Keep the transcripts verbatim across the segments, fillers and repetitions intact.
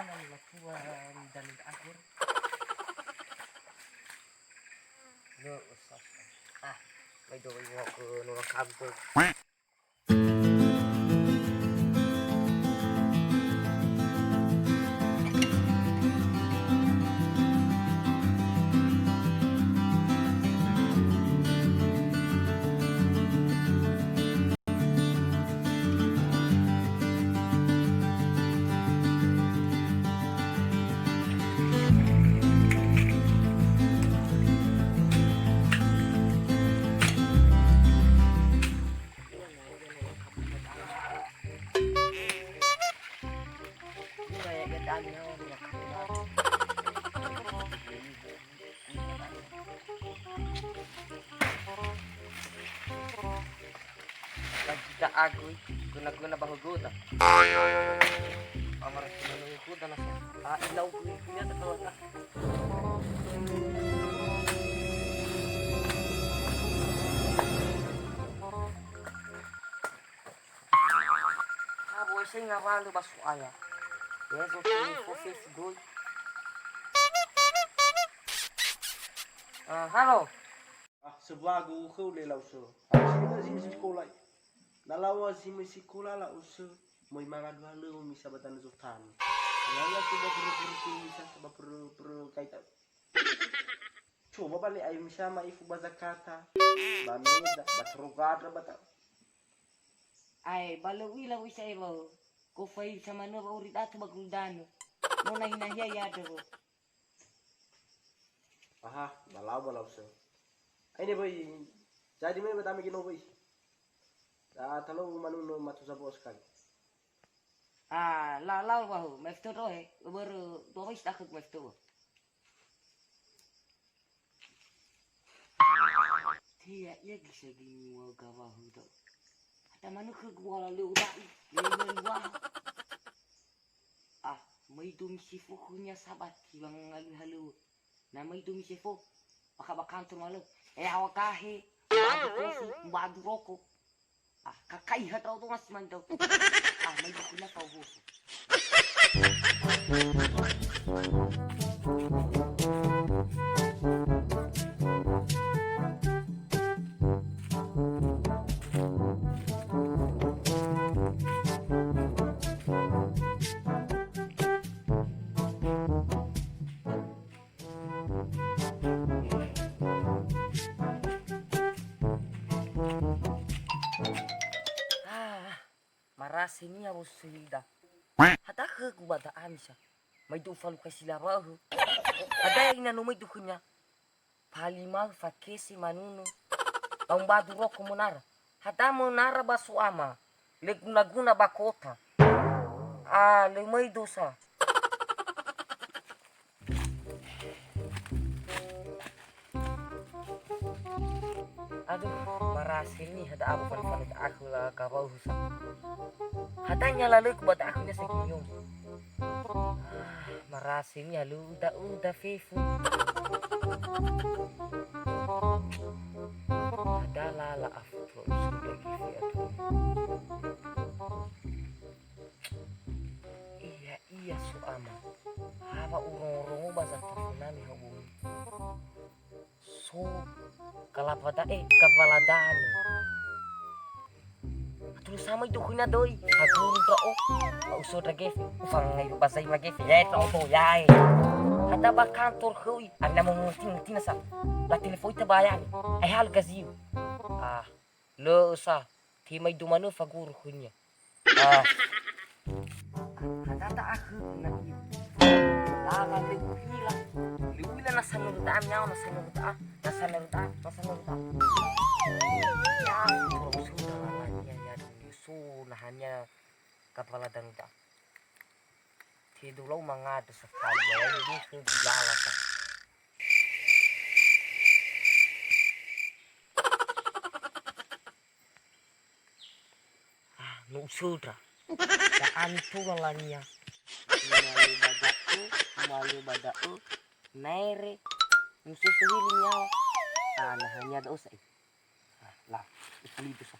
Matua midanö aku. Lö usah. Ah, mai do iwo ke nora kabu. Lagi tak aku, guna-guna bahu gota. Amar guna-guna nasa. Ah, ilau ku, ku nyata kalau tak. Ah, boy, saya ngawalu basu ayah. Ya, so, so, so, so, so, Ah, halo. Ah, sebagu khöu le lau sö. Ah, sini zi sikola. Na lau zi sikola lau sö. Moi manga dua leu misa ba tanö zotani. Lala coba puru-puru misa ba puru-puru kaita. Coba balik ayo misa ma ifu ba Jakarta. Ba Medan, ba Trogandra, ba ta. Ae, ba lö u'ila wisa ewa. Ko fai samanö wa uri datu ba guldanö. No nahi-nahia ya döwö. Aha, ba lau, ba lau sö. Aine böi, jadi me ba dame gino böi. Da talou manuno matu sabo sekali. Ah, la, la, wahu, mefto dohe, baru dua wis takut mefto. Tia, ia gisa gini wa gawahu do. Ada manusia gua lalu udah, lalu wah. Ah, mai dumi sifo kunya sabat, hilang lalu halu. Na mai dumi sefo, bakha ba kantor malö. Eh, awak kahe, mbadu kofi, mbadu roko. Ah, kakai ha tau tonga si mandau. Ah, mai dumi na fau hoso. Ah, marasi nia bos Hilda. Hata khögu ba da'a misa. Mai du ufalukai si lawahu. Hata ina no mai du khönia. Palimau fakese manunu. Au mbadu roko monara. Hata monara ba so'ama. Le guna-guna ba kota. Ah, le mai dosa. Aduh, marasi ni hada aku fali-fali aku la kawau husa. Hatanya lalu ku bata aku nya segini. Ah, marasi ni halu uda-uda fefu. Ada lala afu tu sudah gitu ya tu. Iya, iya, so'ama. Hawa urongo-rongo ba zatufu nami hobui. So, kalapa da'e, kapala danö. Aturu samai dokhina doi, haguru ndra'o. Ba usodra gefe, ufangai ba zaima gefe, yae ndra'o do, yae. Hata ba kantor khöi, amina mo mutina-mutina sa. La telefoi ta ba ya'e. Ai hal gaziu. Ah. Lö'ö sa, timai dumanö faguru khönia. Ah. Hatta akhö na iu. Lala le uila. Le uila na sanuru da'a miao, na sanuru da'a, na sanuru da'a, na sanuru da'a. Ya, kalau sudah lalanya ya, so nahanya kapala danö da'a. Tedo lau mangandrö sekali, ya, ini ke gilala, Pak. Ah, no usodra. Da'ani tola lania. Umalu ba da'ö, umalu ba da'ö, naere, mususu hili nyawa. Ah, nahania da'ö sa'i. Ah, la, upulidu sa.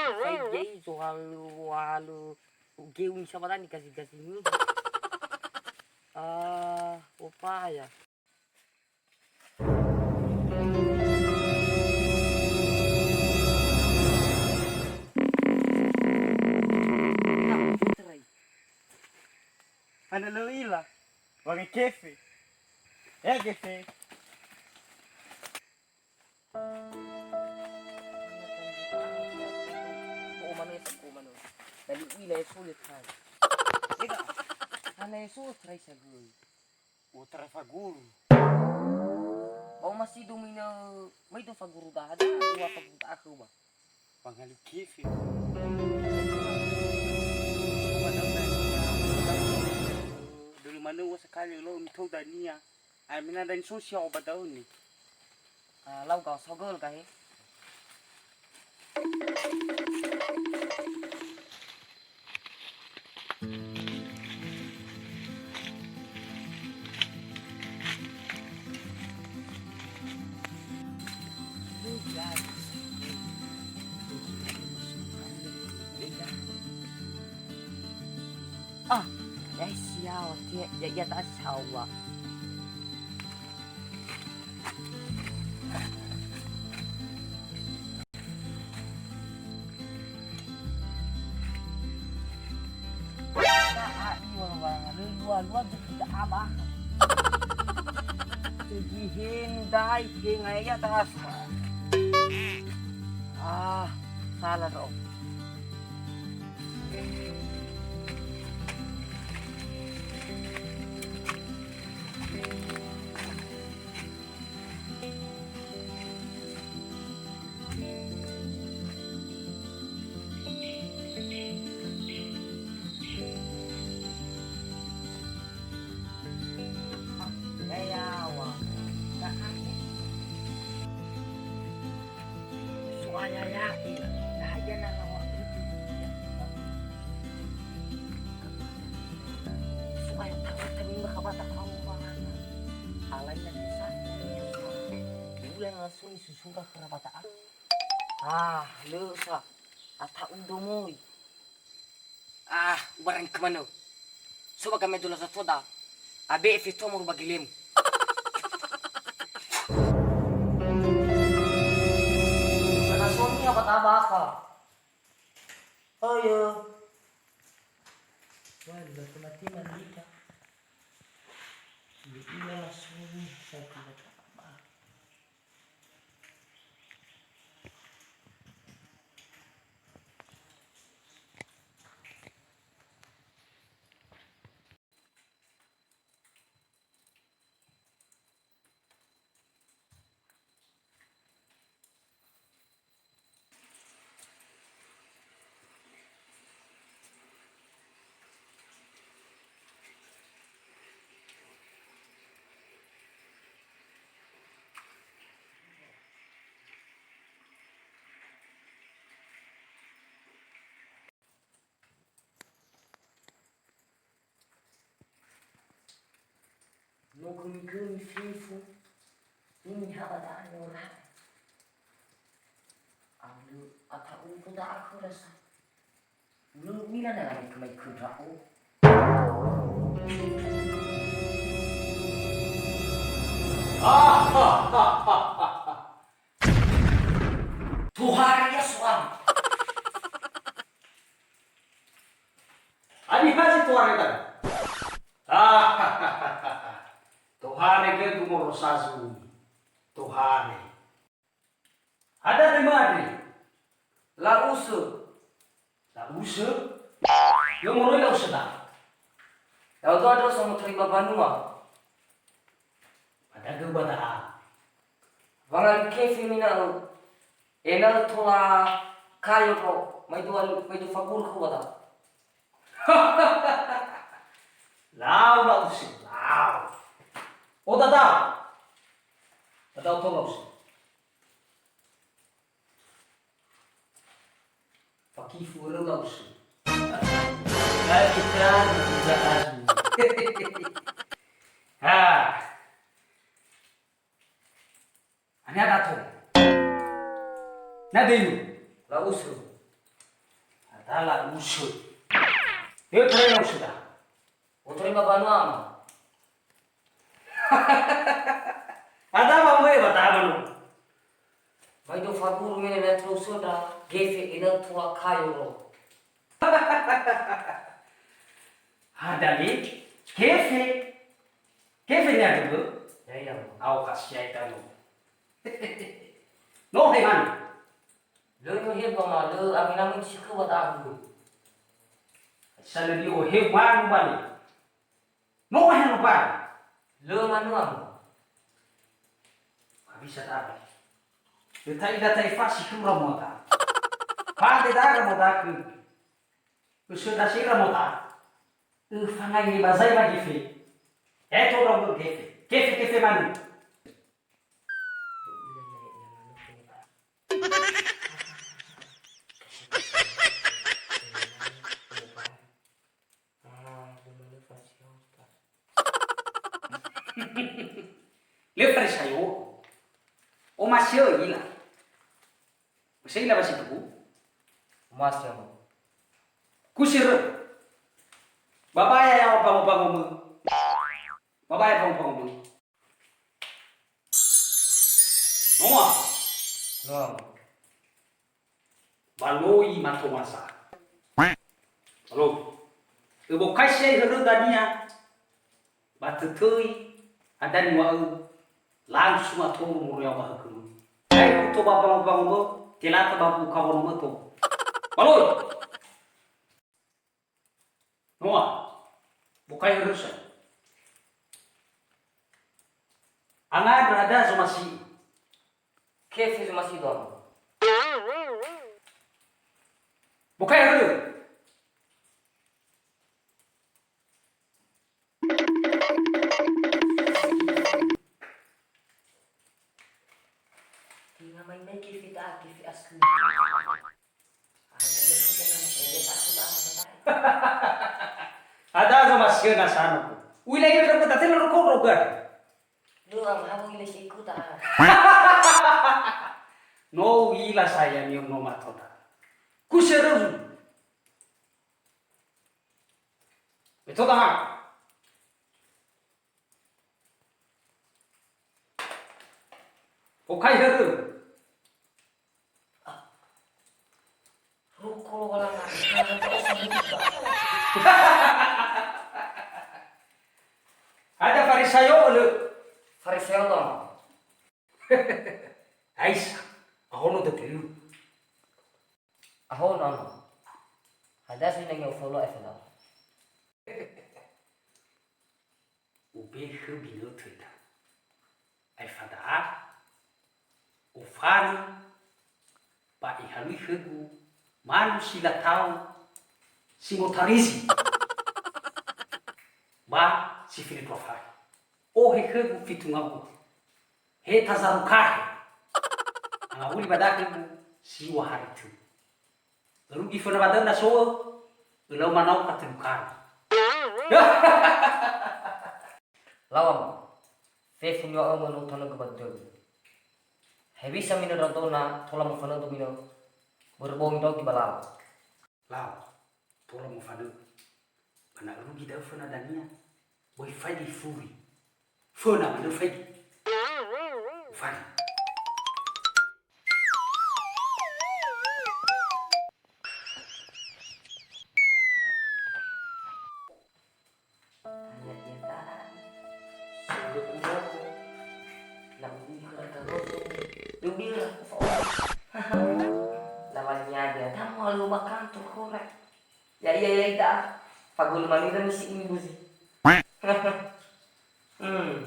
Sai gei zohalö, wohalö, geu ni sabarani gazi-gazi ni. Ah, opaya. Hana lö ila, wange kefe. Eh, kefe. Ko'o manö, ko'o manö. Dali u'ila eso le trai. Ega, hana eso trai sagöi. U'otarai faguru. Ba omasi dominö, mai do faguru dada, ua faguru da'ö ba. Wangalö kefe. Dulu manö ua sakali lo mitou dania. Ai mina dan sosial ba dauni. Ah, lau gau sogol gahe. Ah, ya siao, ya, ya, ya, ta sawa. A'i wala-wala, lö lua-lua duku da'a bakha. Tegi hendai tenga ya ta asma. Ah, salah dong. So'aya ya'e, na hadia na lawa'ögu. So'aya ta'ötö mimba khabata au wangana. Alai na desa. Iula na so nisusura khabata aku. Ah, lö sa. Ata'u domoi. Ah, ubarang ke manö. So ba kami dula satoda. Abe fito mo ba gilemu. Mana suami apa tabaka? Oh, iya. Wah, udah kemati mandi, Kak. Iya, langsung satu. No gömi-gömi fefu, ini haba da'a nora. Alö ata'u fo da'a khöra sa. Lö u'ila na lame kemai kö ndra'o. Tohare ya soal. Ani haji tohare tadi. Tohare gö gumoro sazuni. Tohare. Ada de mari. La'usö. La'usö? Yo moroi la'usö da. Ya'odo andrö so muterima banua. Ba da'ö ba da'a. Wangalui kefe mina ü. Ena'ö tola kayo ko, maido alu, maido faguru khöu ba da'a. Lau, lau, si, lau. O dada. Dada oto lau si. Fakifu ero lau si. Lagi kan tidak asu. Ha. Ania dato. Na denu. La usu. Ada la usu. Yo, terima usu dah. Uterima banua, Ama. Ada ba moe ba taha banua. Maido faguru mene na terus sudah. Gefe ina tua kayo ro. Ada ni, gefe. Gefe ni ada bu. Ya, ya. Au kasih aja no. No, he man. Lö no he ba ma, lö angin-angin si khöu ba da'a. Sa lö di o he man ba ni. No he no ba. Lö manua. Habis ada. Lö ta'i da ta'i fasi khöu ra mota. Pade dara mota khöu. Usu dasira mota. Ufangai ni bazai ba gefe. Eto dong gefe. Gefe, gefe manu. Lö Farisayo. Omasi'ö ila. Masai na basi tuku? Mas yang. Kusir. Babaya ya bango-bango me. Babaya bango-bango me. Noa. Noa. Baloi mato masa. Baloi. Ebo kaisi ai hörö dania. Ba tötöi, ada niŵa'ö, langsung atoru moroi ba hökö-Mö. Ai kuto ba bango-bango-Mö, telata ba buka wono-Mö to. Baloi! Noa, bokai hörösa. Angandrö ada zomasi. Kefe zomasi doang. Bokai hörö. Tenga mai-mai kefe ta, kefe asli. Ada zomasi'ö na sano. Uila ira kota tena roko roga. Lu am hamu ila si kuta. No uila saya ni no matota. Kuserum. Betul tak? Okai hörö. Roko lowalangan. Ada Farisayo lö. Farisayo to. Aisa, ahono tötö. Ahono, Ama. Hadia si nangi ofolo efela. Ubehe binötö ita. Aefa da'a, ofanö, ba ihalui khögu manu si latau si motarizi, ba si fili dua fai. Ohe khögu fitu ngawu. He tazarukahe. Angawuli ba da'e khögu siwa hari tö. Rugi föna ba da'ö na so'ö, ölau manau ka tölu kali. Lau Ama, fefu niŵa'ömö no tanögö ba dödögu. Hewisa minö ndra'odo na tola mofanödo minö, börö bongi ndra'ogi ba lala. Lau, tola mofanö. Ba na rugi da'ö föna dania, böi faigi furi. Föna manö faigi. Ufari. Hanya dia tahan. Sungguh aku. Lam ini kata roto. Lu bilang. Lawannya dia. Tamu lu makan tuh korek. Ya, iya, iya, ita. Fagulu manira misi ini buzi. Hmm.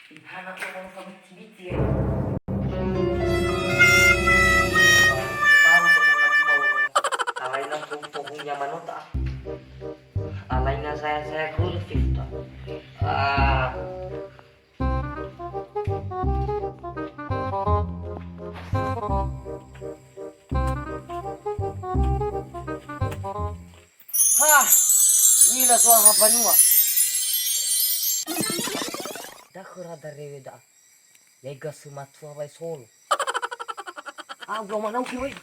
Ihana ko mau fabiti-biti ya. Mau sekarang mau. Alaina tuh pohon nyaman otak. Alaina saya saya kurus kita. Ah. Ha! Nila soa ha banua. Dakhöra darewe da'a. Yaega sematua wae solo. Ah, udah mana mungkin, weh?